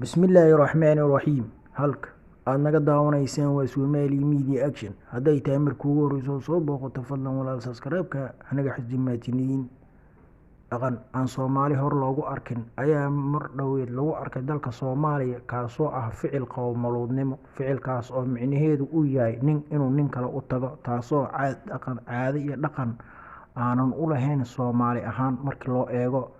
Bismillaahi Raxmaani Raxiim. Halka aad naga daawanayseen waa Somali Media Action. Hadday tahay markii ugu horreyso soo booqato, fadlan walaal subscribe-ka hanaga xisdimaatiniin. Dhaqan aan Soomaali hor loogu arkin ayaa mar dhoweed lagu arkay dalka Soomaaliya, kaasoo ah ficil qowmaluudnimo. Ficilkaas oo micnaheedu uu yahay nin inuu nin kale u tago, taasoo dhaqan, caado iyo dhaqan aanan u lahayn Soomaali ahaan. Markii loo eego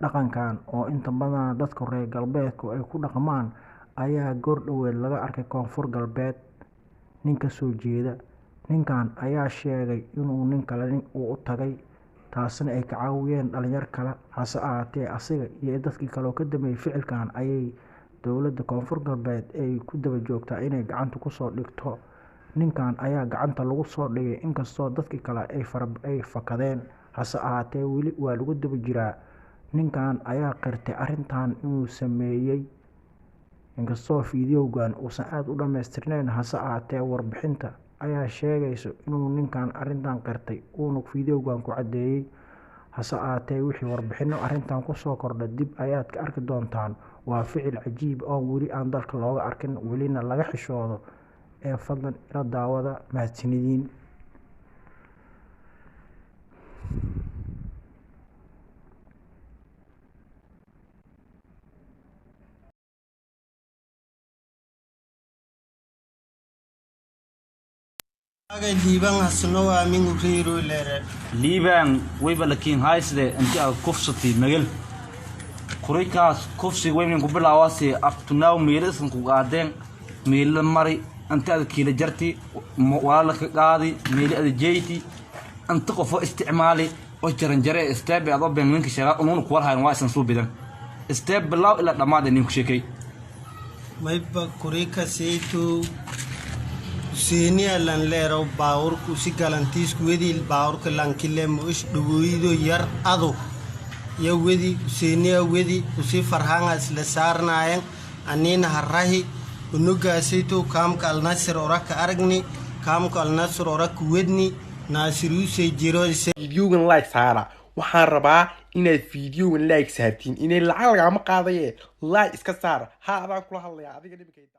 dhaqankan oo inta badan dadka reer galbeedku ay ku dhaqmaan, ayaa goor dhoweed laga arkay Koonfur Galbeed nin ka soo jeeda. Ninkan ayaa sheegay inuu nin kale nin uu u tagay, taasina ay ka caawiyeen dhalinyar kale. Hase ahaatee, asiga iyo dadkii kale oo ka dambeeyay ficilkan ayay dowladda Koonfur Galbeed ay ku daba joogtaa inay gacanta kusoo dhigto. Ninkan ayaa gacanta lagu soo dhigay, inkastoo dadkii kale ay fakadeen. Hase ahaatee, weli waa lagu daba jiraa. Ninkan ayaa qirtay arrintan inuu sameeyey, inkastoo fiidiyowgan uusan aada u dhammaystirnayn. Hase ahaatee, warbixinta ayaa sheegaysa inuu ninkan arrintan qirtay, uuna fiidiyowgan ku caddeeyey. Hase ahaatee, wixii warbixino arrintan kusoo kordha dib ayaad ka arki doontaan. Waa ficil cajiib oo weli aan dalka looga arkin, welina laga xishoodo. Ee fadlan ila daawada. Mahadsanidin. Liiban Hasno Aamin Uriiro lere. Liibaan wayba lakiin haysde inti aad kufsatay magal kurikaas kufsi waynin ku bilaawasi abtunaaw meelo isan ku qaadeen, meelo mari inta aad kiila jarti, walaala ka qaadi, meelo aad jeyti, inta qofo isticmaali oo jaranjare isteebe adoo been ninka sheega unuuna kuwar hayan waa isan suu bidan isteeb bilaaw ilaa dhammaad ninku sheekay. Mayba kurika seytu Huseeniya lan leero baawurku si galantiisku wedi baawurka lankile muish dhugoyido yar ado ya wedi Huseeniya wedi usi farhanga isla saarnaayan anina harahi unugaasayto kaamka Alnasir oraka aragni, kaamka Alnasir oraka wedni Naasirusay jiro. Fiidiyogan like saara. Waxaan rabaa inaad fiidiyogan like saartiin. Inay lacag lagama qaadaye, like iska saara. Ha, adaan kula hadlaya adiga dhibikayda.